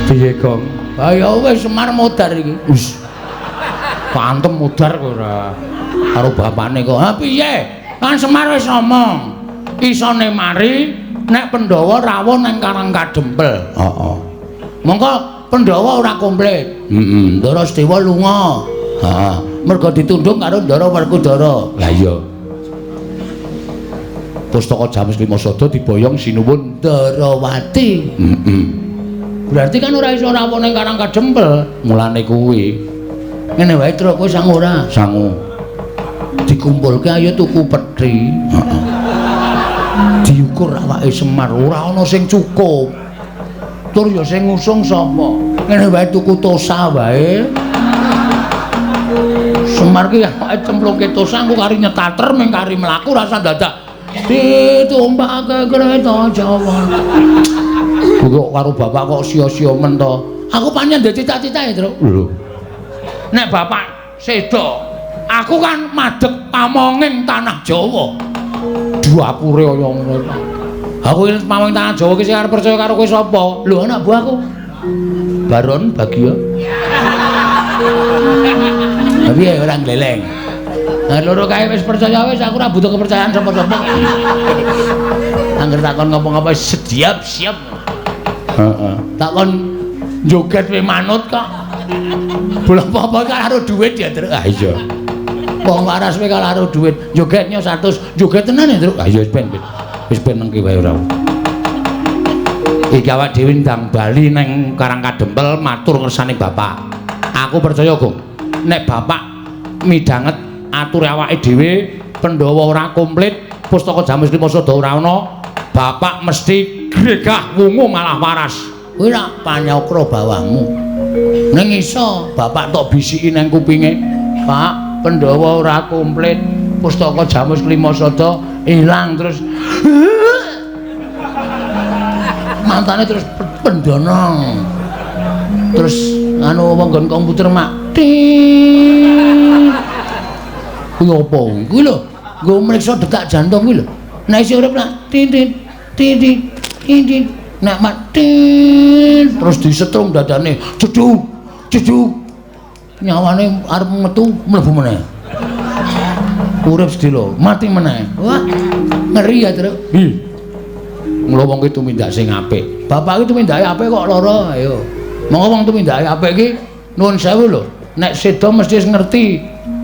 Piye, Gong? Ha ya wis Semar modar iki. Wis. Pantem modar kok ora. Karo bapakne kok. Ha piye? Kan Semar wis ngomong. Isone mari nek Pandhawa rawuh nang Karang Kadempel. Heeh. Mongko Pandhawa ora komplit. Heeh. Ndara Sedewa lunga. Heeh. Mergo ditundung karo Ndara Werkudara. Lah iya. Pustaka Jamus Lima Sada diboyong sinuwun Ndarawati. Heeh. Berarti kan ora iso rawuh ning Karang Kadempel. Mulane kuwi. Ngene wae Truk, kowe sangu ora? Sangu. Dikumpulke ayo tuku peti. Heeh. Diukur awake Semar ora ana sing cukup. Tur ya sing ngusung sapa? Ngene wae tuku tosa wae. Semar ki awake cemplungke tosa engko kari nyetater ming kari mlaku rasa dadak ditumpake kereta Jawa. Kok karo bapak kok sia-sia men to? Aku pancen ndek cita-cita ya, Truk. Lho. Nek bapak sedo, aku kan madheg pamonging tanah Jawa. Duapure kaya ngono. Aku iki pamonging tanah Jawa iki sing arep percaya karo kowe sapa? Lho anak buahku. Baron Bagio. Piye ora gleleng. Nah loro kae wis percaya wis aku ora butuh kepercayaan sapa-sapa. Angger takon ngopo-ngopo siap siap. Heeh. Takon joget we manut kok. Bola apa-apa karo duit ya, Truk. Ah iya. Wong waras we karo duit. Jogetnya 100, joget tenan ya, Truk. Ah iya wis ben. Wis ben nengki wae ora. Iki awak dhewe ndang bali nang Karang Kadempel matur ngersane bapak. Aku percaya, Gong. Nek bapak midhanget ature awake dhewe, Pandhawa ora komplit, pustaka Jamus Lima Sada ora ana, bapak mesti gregah wungu malah waras. Kuwi rak panyakra bawahmu. Ning iso bapak tok bisiki nang kupinge, Pak, Pandhawa ora komplit, pustaka Jamus Lima Sada ilang terus mantane terus pendana. Terus anu wong nggon komputer mak. Kuwi apa? Kuwi lho, nggo mriksa detak jantung kuwi lho. Nek isih urip lah tin tin tin tin tin nek mati terus disetrum dadane jeduk jeduk nyawane arep metu mlebu meneh. Urip sedelo, mati meneh. Wah, ngeri ya, Truk. Hi. Mula wong ki tumindak sing apik. Bapak ki tumindake apik kok lara, ayo. Monggo wong tumindake apik ki nuwun sewu lho. Nek seda mesti ngerti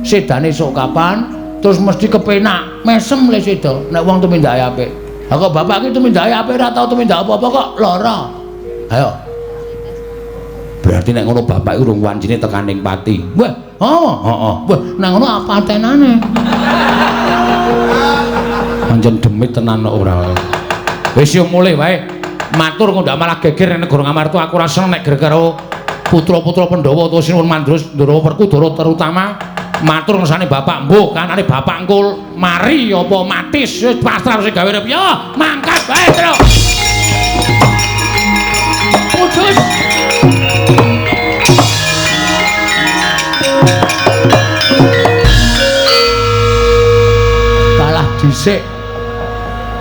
sedane sok kapan, terus mesti kepenak, mesem le seda nek wong tumindake apik. Lah kok bapak ki tumindake apik ora tau tumindak apa-apa kok lara. Ayo. Berarti nek ngono bapak urung wancine tekaning pati. Wah, oh, heeh. Wah, nek ngono apa tenane? Pancen demit tenan kok ora. Wis yo mulih wae. Matur kok ndak malah geger nek negara Ngamarta aku ora seneng nek gara-gara putra-putra Pandhawa utawa Sinuwun Mandura Ndara Werkudara terutama matur ngersane bapak mbuh kanane bapak engko mari apa mati wis pasrah sing gawe urip yo mangkat wae Truk. Kudus. Kalah dhisik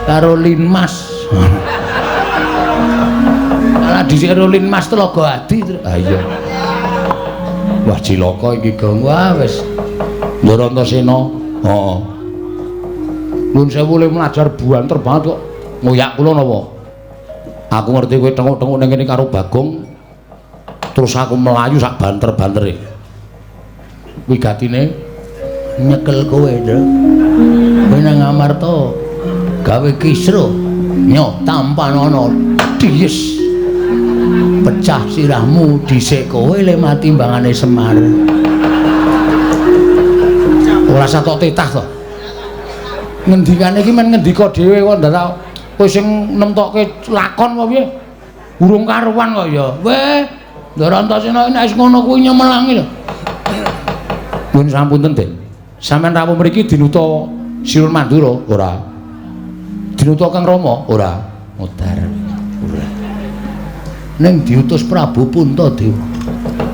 karo Linmas. Kalah dhisik karo Linmas Telaga Adi. Ha iya. Wah cilaka iki Gong. Wah wis. Ndara Antasena. Heeh. Nuwun sewu le mlajar buanter banget kok. Ngoyak kula napa? Aku ngerti kowe tenguk-tenguk ning kene karo Bagong. Terus aku melayu sak banter-bantere. Wigatine nyekel kowe, Ndra. Kowe nang Ngamarta gawe kisruh nyo tampanana dies. Pecah sirahmu dhisik kowe le mati timbangane Semar. Ora satok titah to. Ngendikane iki men ngendika dhewe kok ndak kowe sing nemtokke lakon apa piye? Urung karuan kok ya. Weh, Ndara Antasena nek wis ngono kuwi nyemelangi lho. Nuwun sampunten, Den. Sampeyan rawuh mriki dinuta Sinuwun Mandura? Ora. Dinuta Kang Rama? Ora. Modar. Ora. Ning diutus Prabu Puntadewa.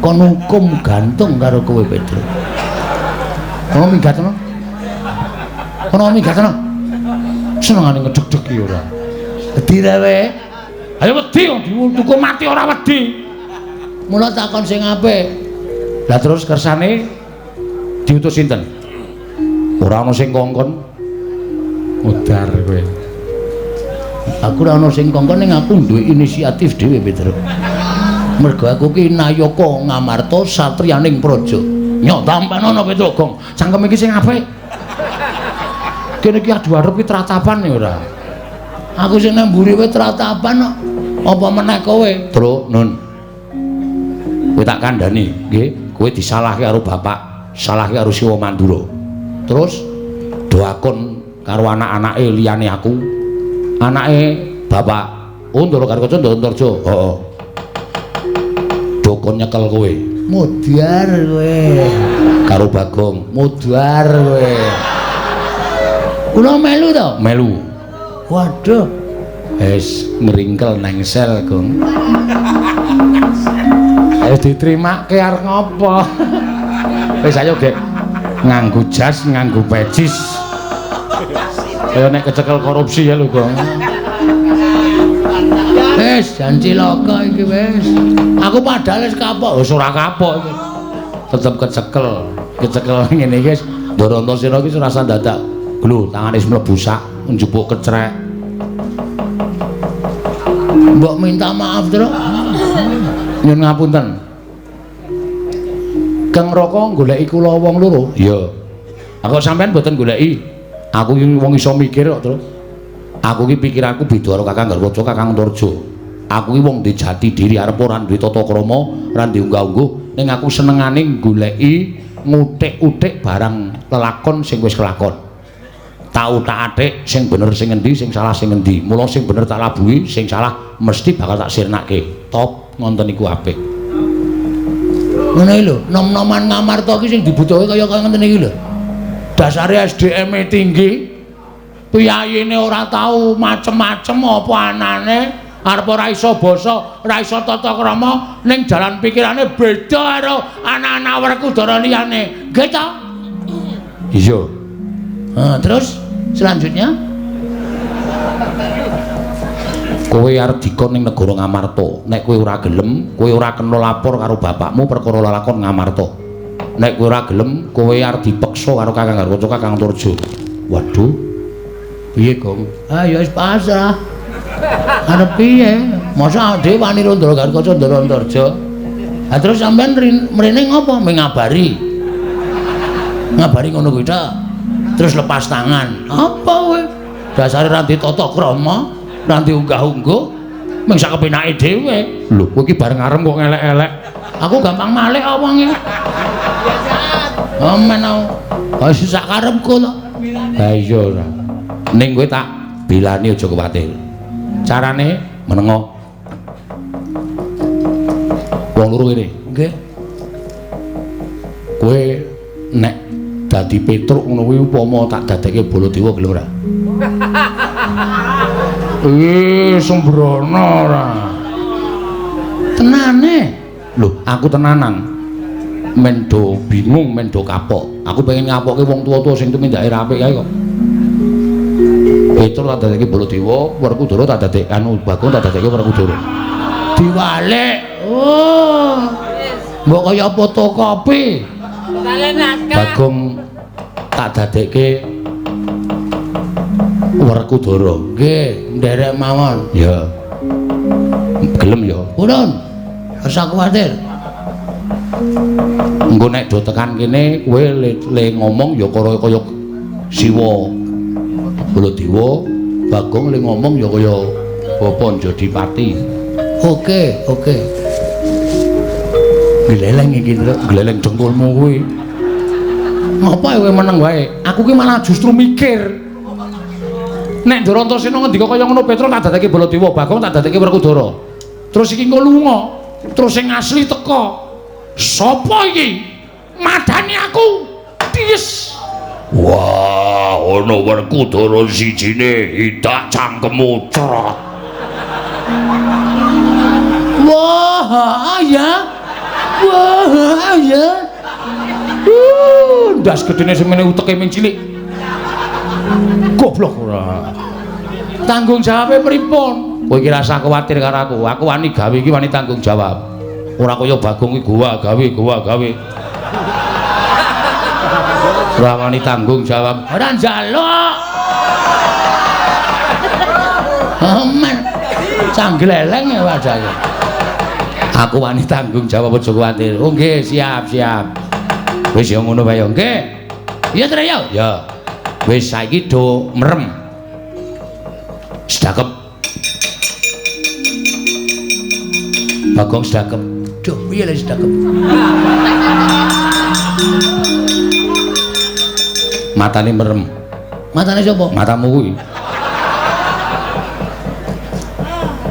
Kon hukum gantung karo kowe, Petro. Kono minggat ana. Kono minggat ana. Senengane ngedeg-deg iki ora. Wedi ra we? Ayo wedi wong dihukum mati ora wedi. Mula takon sing apik. Lah terus kersane diutus sinten? Ora ana sing kongkon. Modar kowe. Aku ora ana sing kongkon ning aku duwe inisiatif dhewe, Petruk. Mergo aku ki nayaka Ngamarta satriyaning praja. Nyok tampanono Petruk, Gong. Cangkem iki sing apik. Kene iki adu arep ki tratapan ya ora. Aku sing nang mburi kowe tratapan kok. Apa meneh kowe? Truk, Nun. Kowe tak kandhani, nggih. Kowe disalahke karo bapak, salahke karo Siwa Mandura. Terus doakon karo anak-anake liyane aku. Anake bapak Ndara Garkaca Ndara Antarja. Heeh. Dokon nyekel kowe. Modar kowe. Karo Bagong, modar kowe. Kula melu to? Melu. Waduh. Wis ngringkel nang sel, Gong. Wis ditrimake arep ngopo? Wis ayo, Gek. Nganggo jas, nganggo pecis. Kaya nek kecekel korupsi ya lho, Gong. Wis jan cilaka iki wis. Aku padahal wis kapok. Wis ora kapok iki. Tetep kecekel. Kecekel ngene iki wis Ndara Antasena iki ora usah dadak. Lho, tangane wis mlebu sak, njupuk kecrek. Mbok minta maaf, Truk. Nyun ngapunten. Kang Raka goleki kula wong loro. Iya. Aku sampean mboten goleki. Aku iki wong iso mikir kok, Truk. Aku iki pikiranku beda karo Kakang Garkaca, Kakang Antarja. Aku iki wong duwe jati diri, arep ora duwe tata krama, ora duwe unggah-ungguh, ning aku senengane goleki ngutik-utik barang lelakon sing wis kelakon. Tak utak-atik sing bener sing endi, sing salah sing endi. Mula sing bener tak labuhi, sing salah mesti bakal tak sirnake. Top ngonten iku apik. Ngono iki lho, nom-noman Ngamarta iki sing dibutuhke kaya ngene iki lho. Dasare SDM-e tinggi, piyayine ora tau macem-macem apa anane, arep ora iso basa, ora iso tata krama, ning jalan pikirane beda karo anak-anak Werkudara liyane. Nggih ta? Iya. Terus selanjutnya kowe arep dikon ning negara Ngamarta. Nek kowe ora gelem, kowe ora kena lapor karo bapakmu perkara lelakon Ngamarta. Nek kowe ora gelem, kowe arep dipeksa karo Kakang Garkaca, Kakang Antarja. Waduh. Piye, Gong? Ah ya wis pasrah. Arep piye? Masa dhewe wani karo Ndara Garkaca, Ndara Antarja. Ha terus sampean mrene ngopo? Mengabari. Ngabari ngono kuwi ta. Terus lepas tangan. Apa kowe? Dasare ra ndek tata krama, ra ndek unggah-ungguh, mung sak kepenake dhewe. Lho, kowe iki bareng arem kok ngelek-elek. Aku gampang malik wonge. Amen aku. Wis sak karepku to. Ha iya ora. Ning kowe tak bilani aja kuwatir. Carane menengo. Wong loro kene. Nggih. Kowe nek dadi Petruk ngono kuwi upama tak dadekke Baladewa gelem ora? Sembrono ora. Tenane. Lho, aku tenanan. Men do bingung, men do kapok. Aku pengen ngapokke wong tuwa-tuwa sing tumindake ra apik kae kok. Petruk tak dadekke Baladewa, Werkudara tak dadekke anu Bagong tak dadekke Werkudara. Diwalik. Oh. Mbok kaya fotokopi. Bagong tak dadekke Werkudara. Nggih, nderek mawon. Ya. Gelem ya. Purun. Ora kuwatir. Engko nek do tekan kene kowe le ngomong ya kaya Siwa Baladewa, Bagong le ngomong ya kaya Bapa Njodipati. Oke, oke. Gleleng iki, Truk. Gleleng dengkulmu kuwi. Ngopo kowe meneng wae? Aku ki malah justru mikir. Nek Ndara Antasena ngendika kaya ngono Petruk tak dadekke Baladewa, Bagong tak dadekke Werkudara. Terus iki engko lunga, terus sing asli teka. Sopo iki? Madani aku. Ties. Wah, ana Werkudara sijine idak cangkemmu crot. Wah, ya. Wah, ya. Ndas gedene semene uteke ming cilik. Goblok ora. Tanggung jawabe pripun? Kowe iki rasah kuwatir karo aku. Aku wani gawe iki wani tanggung jawab. Ora kaya Bagong iki gowa gawe gowa gawe. Ora wani tanggung jawab. Ora njaluk. Aman. Canggleleng ya wajahe. Aku wani tanggung jawab aja kuwatir. Oh nggih, siap, siap. Wis ya ngono wae ya nggih. Iya Tru ya. Ya. Wis saiki do merem. Sedakep. Bagong sedakep. Duh, piye lho sedakep? Matane merem. Matane sapa? Matamu kuwi.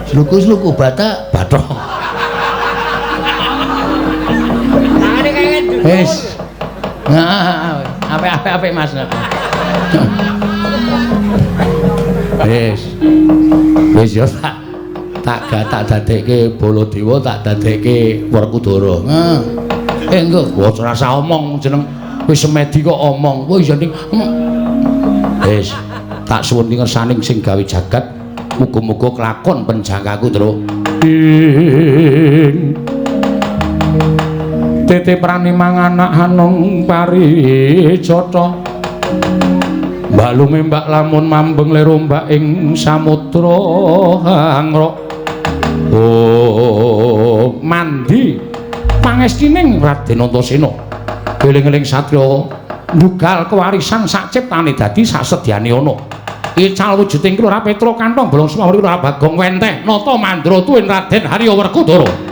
Sluku-sluku batak bathok. Wis. Nah, apik-apik Mas. Wis. Wis ya tak dadekke Baladewa, tak dadekke Werkudara. Heeh. Engko ora usah omong jeneng wis semedi kok omong. Wis jeneng. Wis, tak suwun ngersaning sing gawe jagat. Muga-muga kelakon penjangkaku, Tru. Ing tete prani manganak hanung parijata. Mbak lume mbak lamun mambeng lero mbak ing samudra hangrok. Oh, mandi pangestining Raden Antasena. Eling-eling satriya ndugal kewarisan sak ciptane dadi sasedyane ana. Ical wujuding Kelurahan Petro kantong bolong semawuri Kelurahan Bagong wenteh nata mandra tuwin Raden Harya Werkudara.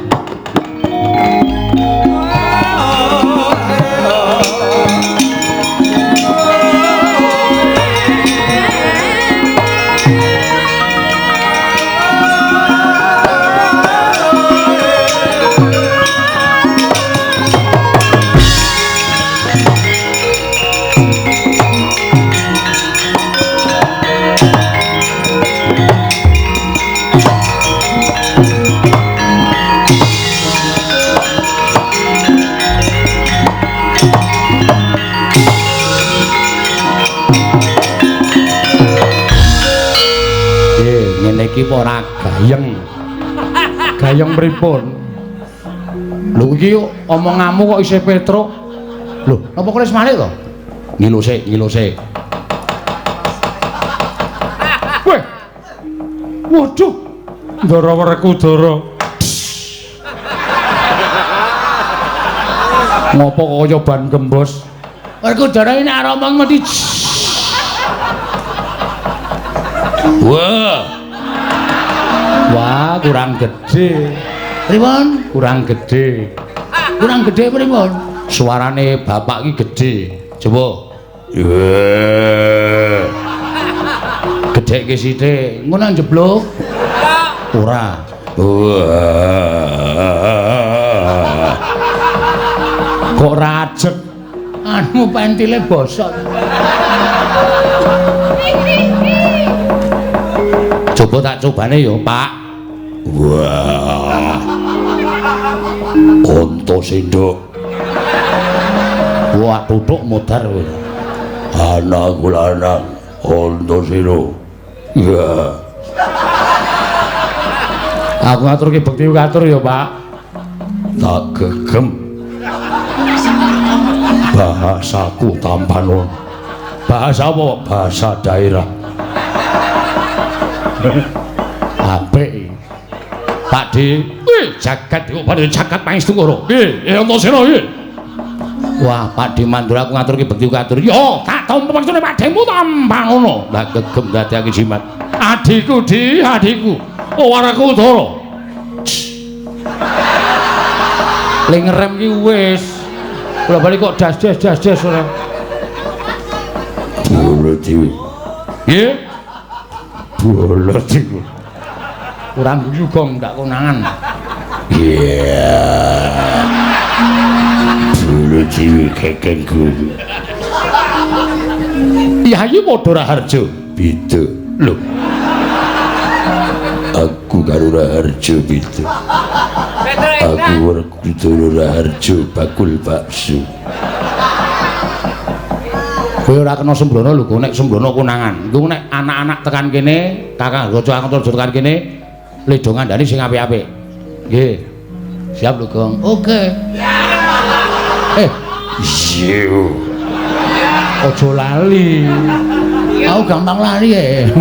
Iki ora gayeng. Gayeng pripun? Lho iki omonganmu kok isih Petruk. Lho, napa kowe wis malik to? Ngilo sik, ngilo sik. Weh. Waduh. Ndara Werkudara. Ngopo kaya ban gembos? Werkudara ini nek omong mesti. Wah. Wah, kurang gede. Pripun? Kurang gede. Kurang gede pripun? Suarane bapak iki gede. Coba. Wah. Gedhekke sithik. Ngono njeblok. Ora. Wah. Kok rajek? Anu pentile bosok. Coba tak cobane ya, Pak. Wah. Antasena. Wah, tutuk modar kowe. Anakku lanang Antasena. Ya. Aku ngaturke bekti katur ya, Pak. Tak gegem. Bahasaku tampan. Bahasa apa? Bahasa daerah. Apik. Pak D, jagat iku padha jagat pangestu karo. Nggih, Antasena iki. Wah, Pak D Mandura aku ngaturke bekti katur. Yo, tak tampa maksudne Pak Demu tampa ngono. Lah gegem dadekake jimat. Adhiku, Di, adhiku. Oh, Werkudara. Le ngerem ki wis. Kula bali kok das-das das-das ora. Bolo dewe. Nggih. Bolo dewe. Kurang guyu gong ndak konangan. Iya. Bolo dewe kekeng guru. Yayi padha Raharjo. Beda. Lho. Aku karo Raharjo beda. Aku Werkudara Raharjo bakul bakso. Kowe ora kena sembrono lho, nek sembrono konangan. Iku nek anak-anak tekan kene, Kakang Raja Antarja tekan kene, ledo ngandani sing apik-apik. Nggih. Siap lho, Gong. Oke. Iya. Aja lali. Aku gampang lali e.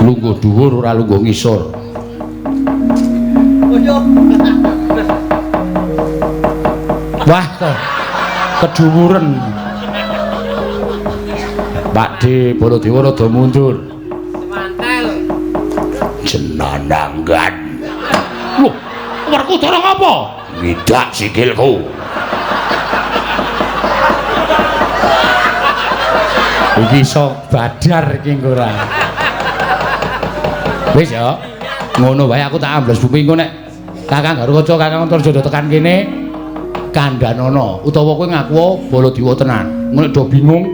Lungguh dhuwur ora lungguh ngisor. Wah, kedhuwuren. Pak D Baladewa rada mundur. Semantel. Jenananggan. Loh, Werkudara ngapa? Ngidak sikilku. Iki iso badar iki engko ora. Wis ya. Ngono wae aku tak ambles bumi engko nek Kakang Garukaca, Kakang Antarja tekan kene kandhanono utawa kowe ngaku Baladewa tenan. Nek do bingung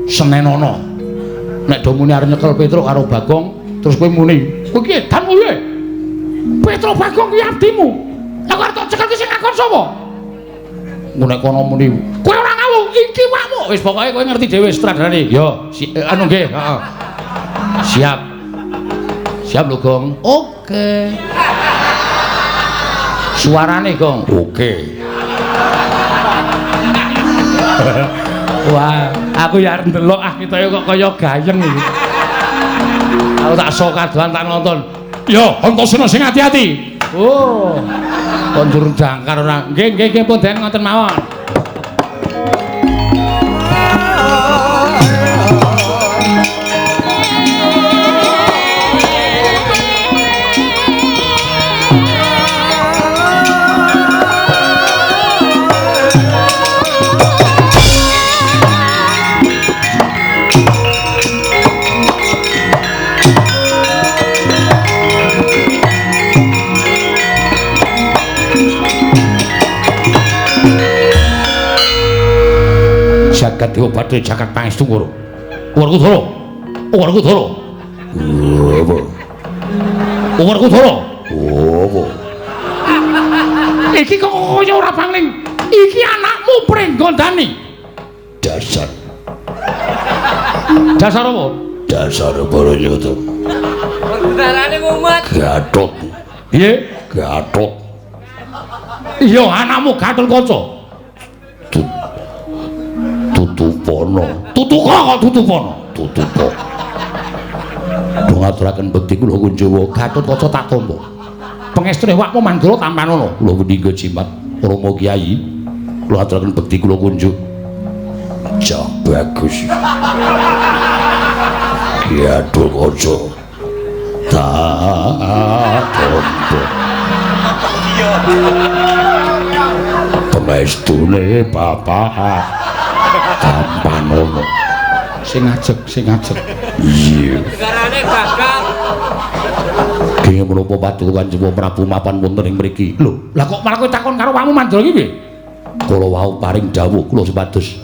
senenono. Nek do muni arep nyekel Petruk karo Bagong, terus kowe muni, "Kowe iki edan piye? Petruk Bagong kuwi abdimu. Lah kok arep tak cekel ki sing ngakon sapa?" Nek kono muni, "Kowe ora ngawu, iki wakmu." Wis pokoke kowe ngerti dhewe sutradarane. Ya, anu nggih, heeh. Siap. Siap lho, Gong. Oke. Suarane, Gong. Oke. Wah, aku ya arep ndelok ah ketoke kok kaya gayeng iki. Aku tak sok kadoan tak nonton. Yo, Antasena sing ati-ati. Oh. Kondur jangkar ora. Nggih, nggih, nggih pun den ngoten mawon. Jagat Dewa Bathara jagat pangestu karo. Werkudara. Werkudara. Apa? Werkudara. Apa? Iki kok kaya ora pangling. Iki anakmu Pringgondani. Dasar. Dasar apa? Dasar Baranyata. Werkudarane mumet. Gatot. Piye? Gatot. Iya, anakmu Gatotkaca. Tutupono. Tutuka kok tutupono. Tutuka. Do ngaturaken bekti kula Kunjawa Gatotkaca tak tampa. Pengestune wakmu Mandura tampanono. Kula meningga jimat Rama Kyai. Kula aturaken bekti kula kunjuk. Jah bagus. Gatotkaca tak tampa. Pengestune bapak tampanono. Sing ajeg, sing ajeg. Iya. Negarane gagal. Kenging menapa paduka Kanjeng Prabu mapan wonten ing mriki? Lho, lah kok malah kowe takon karo awakmu Mandra iki piye? Kula wau paring dawuh kula supados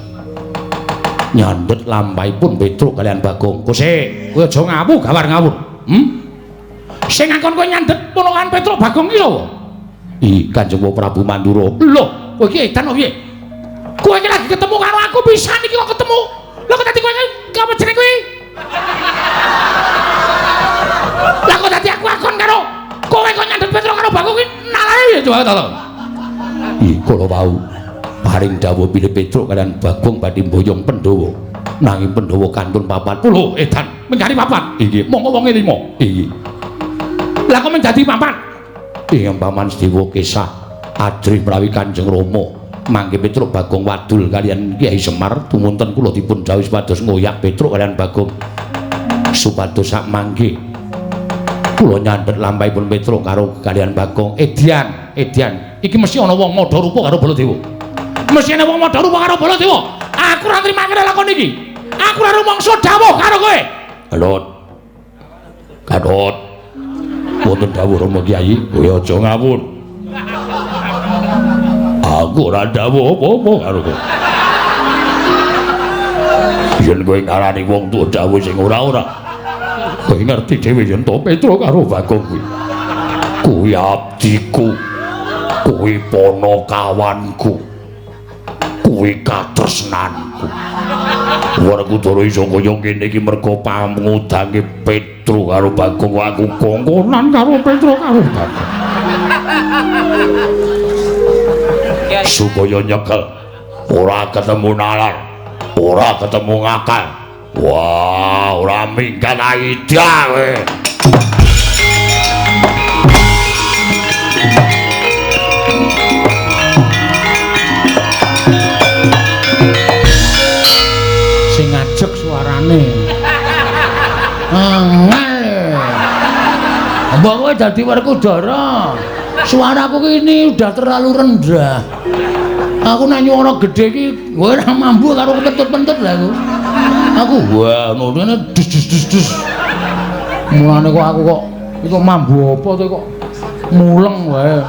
nyandhet lampahipun Petruk kalian Bagong. Kose, kowe aja ngawu gawar ngawur. Sing ngakon kowe nyandhet ponokan Petruk Bagong iki lho. Ih, Kanjeng Prabu Mandura. Lho, kowe iki edan piye? Kowe iki lagi ketemu karo aku pisan iki kok ketemu. Lho kok dadi kowe iki apa jenenge kuwi? Lah kok dadi aku akon karo kowe kok nyandhet Petruk karo Bagong kuwi nalane piye coba ta to? Ih, kula wau paring dawuh bilih Petruk kalian Bagong badhe mboyong Pandhawa. Nanging Pandhawa kantun papat. Lho, edan, mengkari papat. Inggih, monggo wonge 5. Inggih. Lah kok menjadi papat? Ing Paman Sedewa Kesah ajrih menawi Kanjeng Rama mangke Petruk Bagong wadul kalian Kyai Semar tumunten kula dipun dawuhi supados ngoyak Petruk kalian Bagong supados sak mangke kula nyandhet lampahipun Petruk karo kalian Bagong. Edian, edian, iki mesti ana wong madha rupa karo Baladewa. Mesti ana wong madha rupa karo Baladewa. Aku ora nrimake lakon iki. Aku ora rumangsa dawuh karo kowe. Gatot. Gatot. Wonten dawuh Rama Kyai, kowe aja ngawur. Aku ora dawuh apa-apa karo kowe. Yen kowe ngarani wong tuwa dawuh sing ora-ora. Kowe ngerti dhewe yen to Petruk karo Bagong kuwi. Kuwi abdiku. Kuwi ponokawanku. Kuwi katresnanku. Werkudara iso kaya ngene iki merga pangudange Petruk karo Bagong, aku kongkonan karo Petruk karo Bagong. Supaya nyekel ora ketemu nalar, ora ketemu ngakal. Wah, ora minggat aida kowe. Sing ngajek suarane. Angel. Mbok kowe dadi Werkudara. Suaraku ini udah terlalu rendah. Aku nek nyuara gedhe iki kowe ora mampu karo kentut-kentut lah aku. Aku wah ngono dus dus dus dus. Mulane kok aku kok iku mambu apa to kok muleng wae.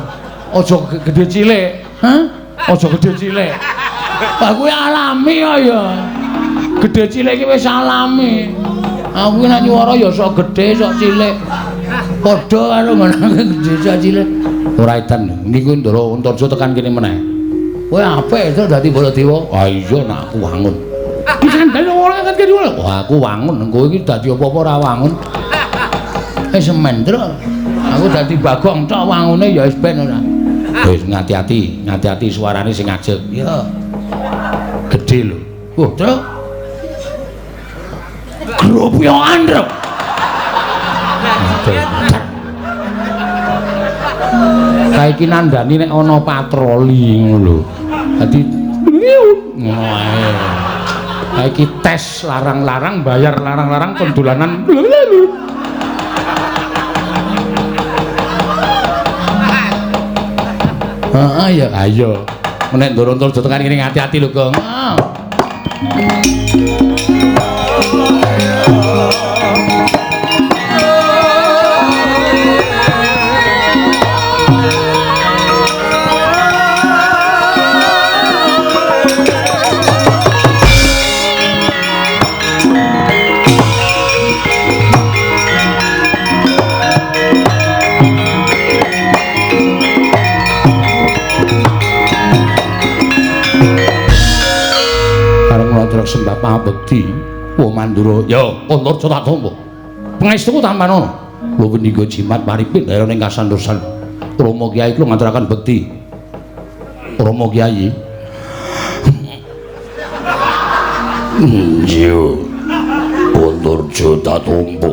Aja gedhe cilik. Hah? Aja gedhe cilik. Lah kuwi alami ya. Gedhe cilik iki wis alami. Aku nek nyuara ya sok gedhe sok cilik. Padha karo ngono gedhe sok cilik. Ora edan niku Ndara Antarja tekan kene meneh. Kowe apik to dadi Baladewa. Ah iya nek aku wangun. Dikandani ora kan kene. Wah aku wangun, kowe iki dadi apa-apa ora wangun. Wis mendro. Aku dadi Bagong tok wangune ya wis ben ora. Wis ngati-ati, ngati-ati suarane sing ngajeg. Ya. Gedhe lho. Wah, Truk. Gropyokan, Truk. Saiki nandani nek ana patroli ngono lho. Dadi ngono ae. Saiki tes larang-larang, bayar larang-larang kon dolanan. Heeh ya. Ayo. Nek Ndara Antarja tekan kene ngati-ati lho, Gong. Sembah pangabekti wa Mandura ya Antarja tak tampa pangestuku tampanono lho pendingga jimat paripin daerah ing kasantosan Rama Kyai kula ngaturaken bekti Rama Kyai iya Antarja tak tampa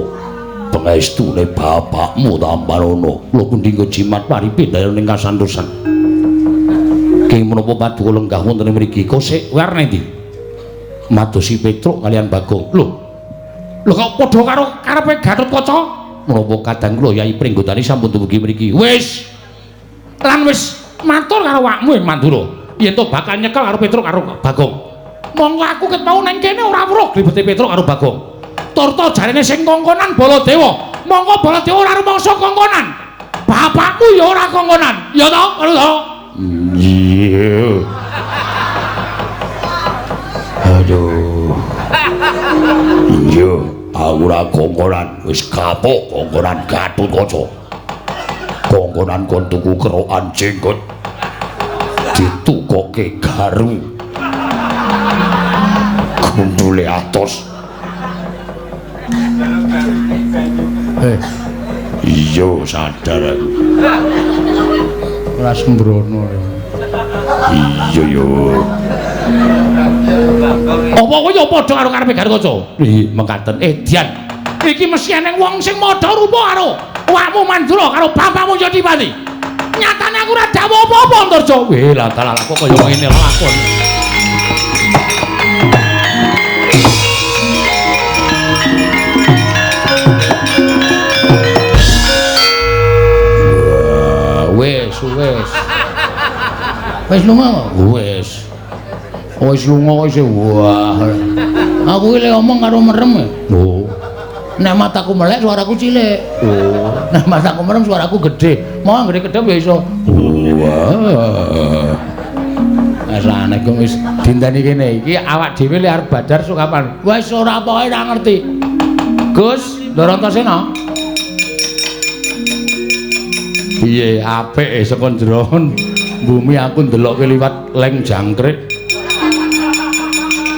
pangestune bapakmu tampanono lho pendingga jimat paripin daerah ing kasantosan kenging menapa paduka lenggah wonten mriki kosek warna ndi madosi Petruk kalian Bagong. Lho. Lho kok padha karo karepe Gatotkaca? Menapa kadang kula Yai Pringgondani sampun dumugi mriki. Wis. Lan wis matur karo awakmu ing Mandura. Yen to bakal nyekel karo Petruk karo Bagong. Monggo aku ket mau nang kene ora weruh glibete Petruk karo Bagong. Turta jarene sing kongkonan Baladewa. Monggo Baladewa ora rumangsa kongkonan. Bapakmu ya ora kongkonan. Ya to? Ngono to? Iya. Aduh. Iya, aku ora kongkonan, wis kapok kongkonan Gatotkaca. Kongkonan kon tuku kerokan jenggot. Ditukoke garu. Gundule atos. Iya, sadar aku. Ora sembrono. Iya yo. Apa kowe ya padha karo karepe Gatotkaca? Nggih, mekaten. Edian. Iki mesti eneng wong sing madha rupa karo awakmu Mandura karo bapakmu Jatipati. Nyatane aku ora dawuh apa-apa, Antarja. Weh, lah dalah kok kaya ngene lakon. Wes, wes. Wes lunga? Wes. Wis lunga wis wah. Aku iki ngomong karo merem. Lho. Nek mataku melek suaraku cilik. Oh. Nek mataku merem suaraku gedhe. Mau anggere kedhep ya iso. Wah. Wis aneh kok wis dinteni kene. Iki awak dhewe le arep badar sok kapan? Wis ora pokoke ora ngerti. Gus, Ndara Antasena. Piye apik saka jero bumi aku ndelokke liwat leng jangkrik.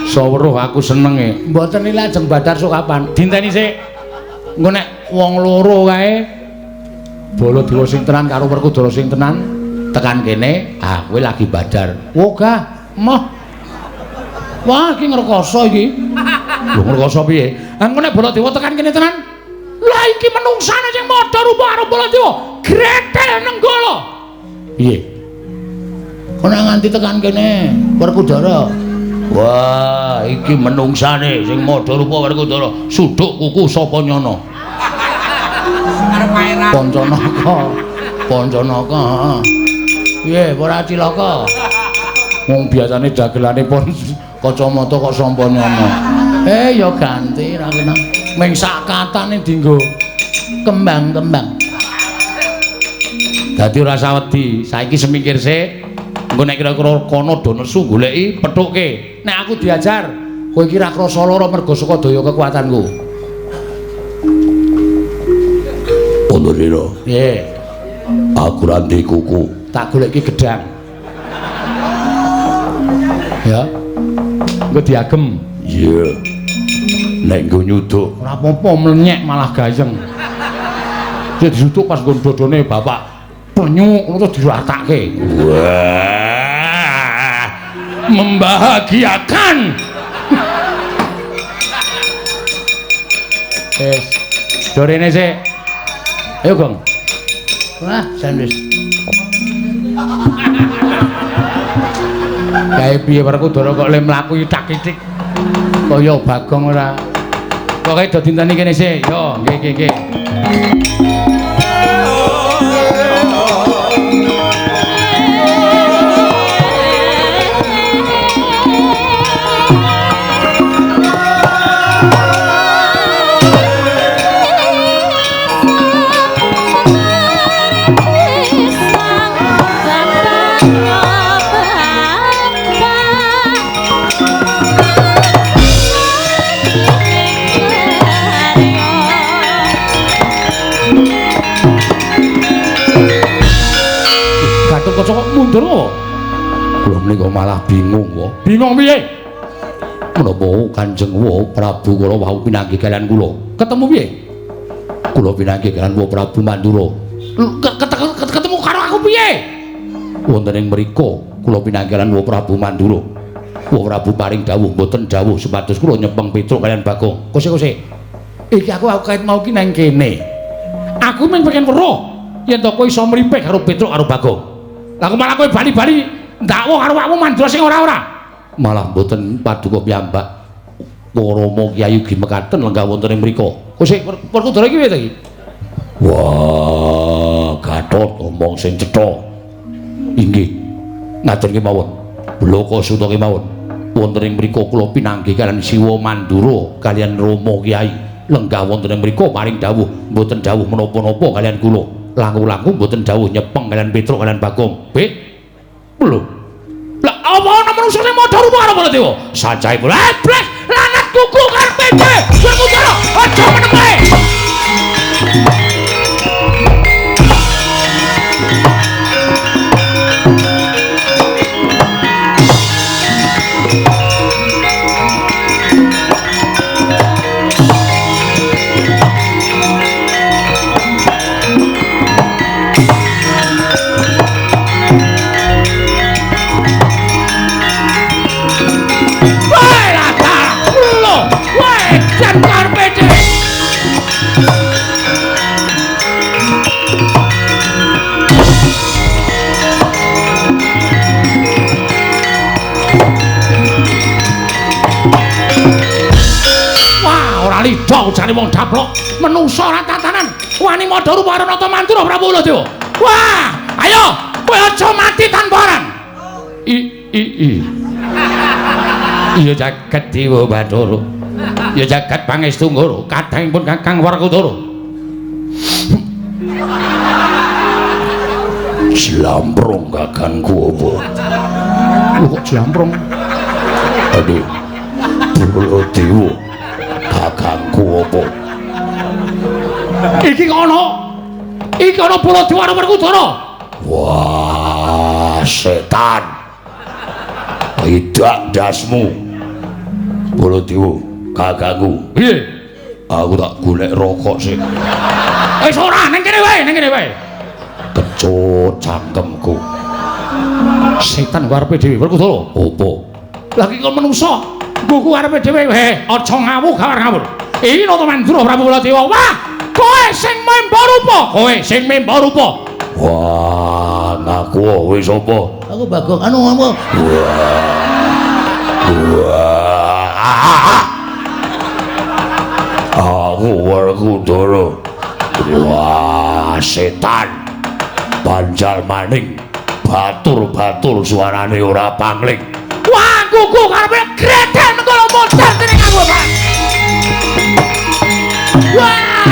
Saweruh aku senenge. Mboten iki lajeng badar sok kapan? Dinteni sik. Engko nek wong loro kae Baladewa sing tenan karo Werkudara sing tenan Tekan kene, ah kowe lagi badar. Wogah, moh. Wah, iki ngrekoso iki. Lho ngrekoso piye? Engko nek Baladewa tekan kene tenan. Lah iki menungsane sing madha rupa karo Baladewa. Gretel Nenggala. Piye? Kok nek nganti tekan kene, Werkudara. Wah, iki menungsane sing madha rupa Werkudara. Suduk kuku sapa nyana? Arep paeran. Pancanaka. Pancanaka, heeh. Piye, ora cilaka? Wong biasane dagelane pon kacamata kok sampa nyono. Ya ganti ra kena. Ming sak katane dienggo kembang-kembang. Dadi ora usah wedi, saiki semingkir sik. Engko nek kira-kira kono do nesu goleki pethukke. Nek aku diajar, kowe iki ra krasa lara mergo saka daya kekuatanku. Antasena. Piye? Aku ra ndek kuku. Tak goleki gedang. Ya. Engko diagem. Iya. Nek nggo nyuduk ora apa-apa mlenyek malah gayeng. Dia disuduk pas nggon dodone bapak. Penyuk ngono terus diratake. Wah. Membahagiakan. Wis. Dorene sik. Ayo, Gong. Wah, jan wis. Kae piye Werkudara kok le mlaku itak-itik kaya Bagong ora. Pokoke do dinteni kene sik. Yo, nggih nggih nggih. Gatotkaca kok mundur apa? Kula menika malah bingung wae. Bingung piye? Menapa Kanjeng Wa Prabu kula wau pinanggih kalian kula? Ketemu piye? Kula pinanggih kalian Wa Prabu Mandura. Ketemu karo aku piye? Wonten ing mriku kula pinanggih kalian Wa Prabu Mandura. Wa Prabu paring dawuh mboten dawuh supados kula nyepeng Petruk kalian Bagong. Kose-kose. Iki aku kait mau ki nang kene. Aku mung pengen weruh yen to kowe iso mripih karo Petruk karo Bagong. Lah kok malah kowe bali-bali ndakwa karo awakmu Mandura sing ora-ora. Malah mboten paduka piyambak. Rama Kyai ugi mekaten lenggah wonten ing mriku. Kose Werkudara iki piye to iki? Wah, Gatot omong sing cetha. Inggih. Ngaten kemawon. Bloko suta kemawon. Wonten ing mriku kula pinanggih kalian Siwa Mandura kalian Rama Kyai. Lenggah wonten ing mriku paring dawuh mboten dawuh menapa-napa kalian kula. Langkung-langkung mboten dawuh nyepeng kalian Petruk kalian Bagong. Be. Lho. Lah apa ana manungsa sing madha rupa karo Baladewa? Sajae pun. Blek, lanat kuku karepe dhewe. Werkudara, aja meneng wae. Lido jane wong daplok menungsa ora tatanan wani madha rupa karo Nata Mandura Prabu Baladewa. Wah, ayo kowe aja mati tanpa aran. I i i. Iya jagat Dewa Bathara. Ya jagat pangestu ngoro kadangipun Kakang Werkudara. Jlamprong kakangku apa? Lho kok jlamprong? Aduh. Baladewa. Kakangku apa? Iki ana. Iki ana Baladewa karo Werkudara. Wah, setan. Tidak dasmu. Baladewa, kakangku. Piye? Aku tak golek rokok sik. Wis ora, ning kene wae, ning kene wae. Kecut cangkemku. Setan karepe dhewe Werkudara. Apa? Lah iki kok menungsa. Nggugu karepe dhewe. Heh, aja ngawur ngawur. Iki Nata Mandura Prabu Baladewa. Wah, kowe sing memba rupa. Kowe sing memba rupa. Wah, ngaku kowe sapa? Aku Bagong. Anu ngomong. Wah. Aku Werkudara. Wah, setan. Banjal maning. Batur-batur suarane ora pangling. Wah, gugu karepe gredel mengko modar dening aku, Pak. Wah!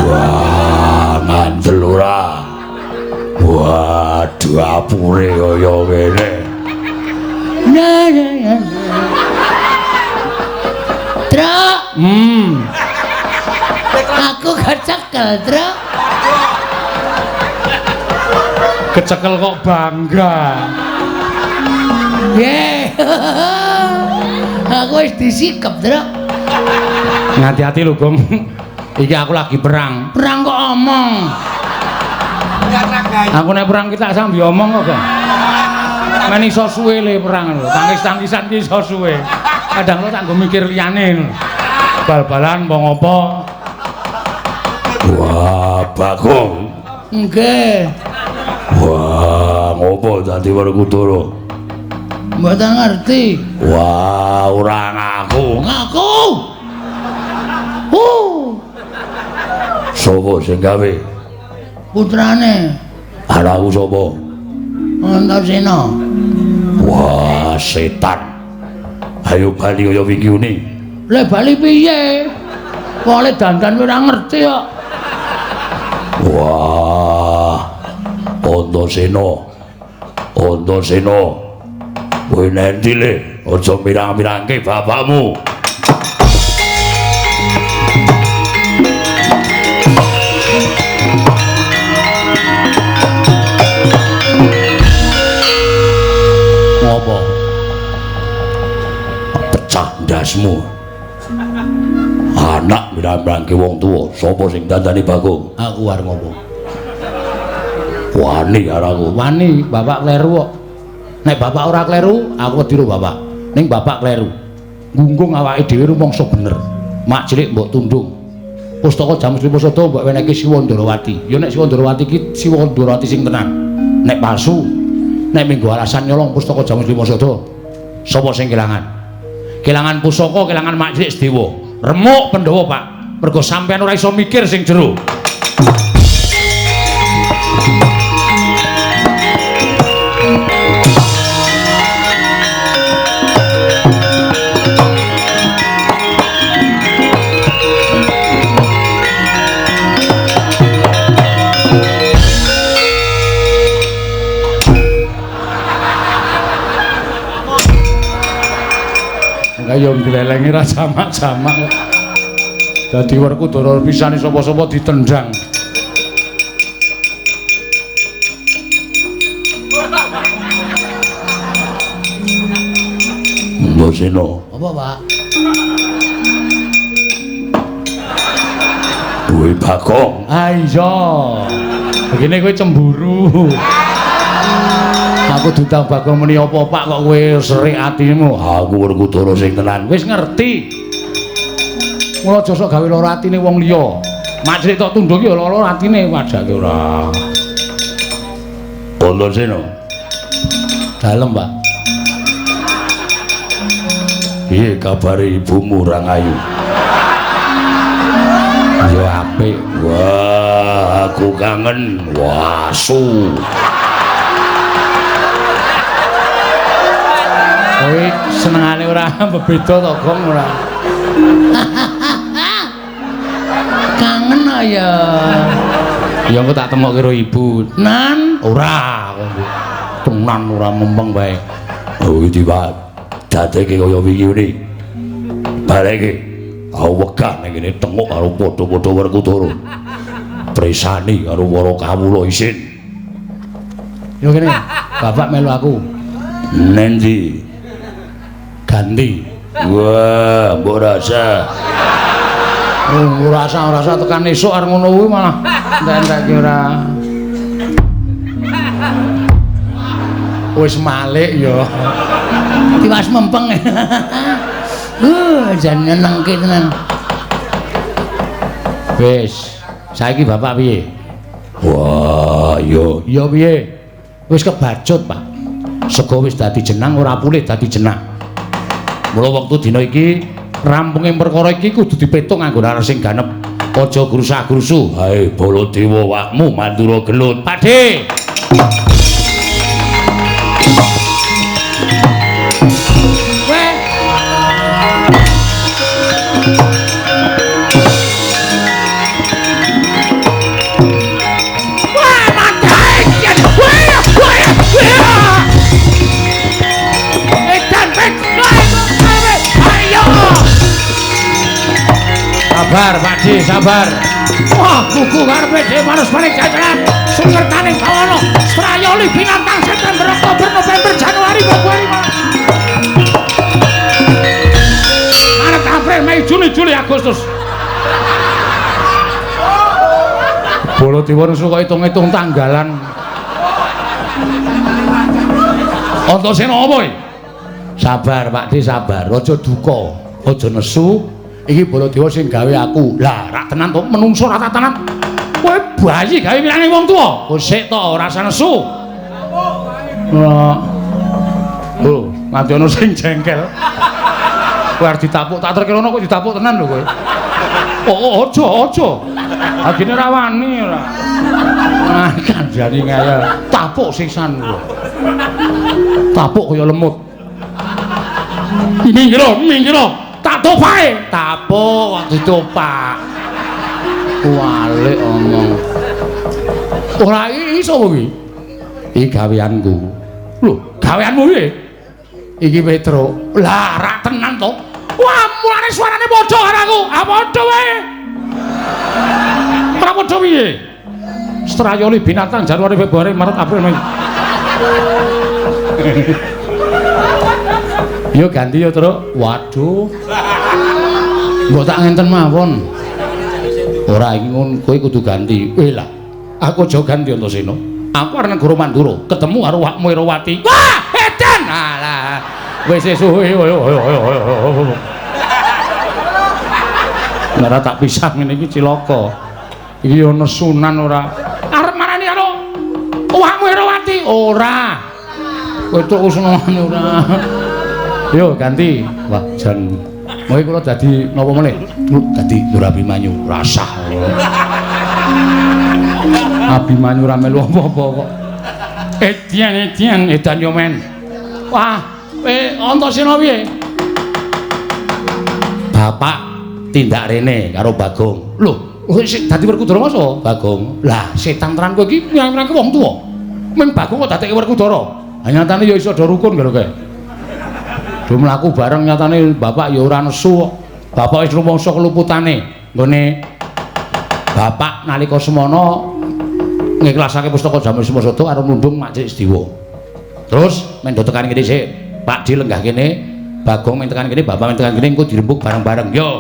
Wah, ngandel ora. Waduh, apure kaya ngene. Truk. Aku kecekel, Truk. Kecekel kok bangga. Ye. Aku wis disikep, Truk. Ngati-hati lho, Gong. Iki aku lagi perang. Perang kok omong. Aku nek perang ki tak sambi omong kok, Gong. Men iso suwe le perang lho. Tangis-tangisan ki iso suwe. Kadang lo tak nggo mikir liyane. Bal-balan apa ngopo. Wah, Bagong. Nggih. Wah, ngopo dadi Werkudara? Mboten ngerti. Wah, ora ngaku. Ngaku. Sopo sing gawe? Putrane. Anakku sapa? Antasena. Wah, setan. Ayo bali kaya wingi uni. Lah bali piye? Wong le dandan ora ngerti kok. Wah. Antasena. Antasena. Kowe nendi le? Aja mirang-mirangke bapakmu. Ngopo? Pecah ndasmu. Anak mirang-mirangke wong tuwa, sapa sing dandani Bagong? Aku arep ngopo? Wani karo aku. Wani, bapak kleru kok. Nek bapak ora kleru, aku wedi karo bapak. Ning bapak kleru. Gunggung awake dhewe rumangsa bener. Mak cilik mbok tundung. Pustaka Jamus Lima Sada mbok wenehke Siwa Ndarawati. Ya nek Siwa Ndarawati iki Siwa Ndarawati sing tenan. Nek palsu, nek minggu alasan nyolong pustaka Jamus Lima Sada, sapa sing kelangan? Kelangan pusaka, kelangan mak cilik sedewa. Remuk Pandhawa, Pak. Mergo sampean ora iso mikir sing jero. Kaya nglelengi ra jamak-jamak. Dadi Werkudara pisane sapa-sapa ditendang. Antasena. Apa, Pak? Duwe Bagong. Ah iya. Begini kowe cemburu. Aku diundang Bagong muni apa, Pak, kok kowe serik atimu? Aku Werkudara sing tenan. Wis ngerti. Mula aja sok gawe lara atine wong liya. Mak cilik tok tunduk ya lara atine wajake ora. Antasena. Dalem, Pak. Piye kabare ibumu Rangayu? Ya apik. Wah, aku kangen. Wasu. Kowe senengane ora bebeda to, Gong ora? Kangen ya. Ya engko tak temokke karo ibu. Nan, ora. Tenan ora mempeng bae. Oh, iki Pak. Dadeke kaya wingi ngene. Bareke aku wegah ning kene tengok karo padha-padha Werkudara. Presani karo para kawula isin. Yo kene, bapak melu aku. Nendi? Ganti. Wah, mbok rasa. Oh, rasa tekan esuk arep ngono kuwi malah entek-entekke ora. Wis malik ya. Tiwas mempeng. Jan nyenengke tenan. Wis, saiki bapak piye? Wah, yo, ya piye? Wis kebacut, Pak. Sego wis dadi jenang ora pulih dadi jenang. Mula wektu dina iki rampunge perkara iki kudu dipetung nganggo laras sing ganep. Aja grusah-grusu. Hae Baladewa wakmu Mandura gelut. Pakde. Sabar Pak Di, sabar. Wah, kuku karepe dhewe manus paling jajaran. Sungertaning bawana, Strayoli binatang September, Oktober, November, Januari, Februari, Maret, April, Mei, Juni, Juli, Agustus. Baladewa nesu kok hitung-hitung tanggalan. Antasena apa iki? Sabar Pak Di, sabar. Aja duka, aja nesu. Iki Baladewa sing gawe aku. Lah, rak tenan to menungso ora tenan. Kowe bayi gawe wirange wong tuwa. Sik to ora usah nesu. Oh, nganti ana sing jengkel. Kowe arep ditapuk, tak terkira kok ditapuk tenan lho kowe. Oh, aja, aja. Agene ora wani ora. Ah, kandhane ngeyel. Tapuk sisan kowe. Tapuk kaya lemut. Minggir, minggir. Tak topae, tapuk kok ditopak. Kualik omong. Ora iso kuwi. Iki gaweanku. Lho, gaweanmu piye? Iki Petro. Lah, rak tenan to. Wah, mulane suarane padha karo aku. Ah, padha wae. Ora padha piye? Strayoli binatang Januari, Februari, Maret, April, Mei. Yo ganti yo, Truk. Waduh. Mbok tak ngenten mawon. Ora iki ngono, kowe kudu ganti. Weh lah. Aku aja ganti Antasena. Aku arep negara Mandura, ketemu karo wakmu Irawati. Wah, edan. Alah. Wis suwe yo yo yo yo. Ora tak pisah ngene iki cilaka. Iki yo nesunan ora. Arep marani karo wakmu Irawati. Ora. Kowe tok usunane ora. Yo ganti. Wah, jan. Moe kula dadi napa meneh? Dadi Lur Abimanyu. Rasah. Abimanyu ora melu apa-apa kok. Edian, edian, edan yo men. Wah, Antasena piye? Bapak tindak rene karo Bagong. Lho, kowe dadi Werkudara masa, Bagong? Lah, setan tenan kowe iki nyang-nyangke wong tuwa. Men Bagong kok dadekke Werkudara. Ha nyatane ya iso do rukun lho kae. Do mlaku bareng nyatane bapak ya ora nesu kok. Bapak wis rumangsa keluputane nggone bapak nalika semono ngikhlasake pustaka Jamus Sumosada karo nundung Mak Cik Sediwa. Terus mendo tekan kene sik, Pak Di lenggah kene, Bagong men tekan kene, bapak men tekan kene engko dirembug bareng-bareng. Yo.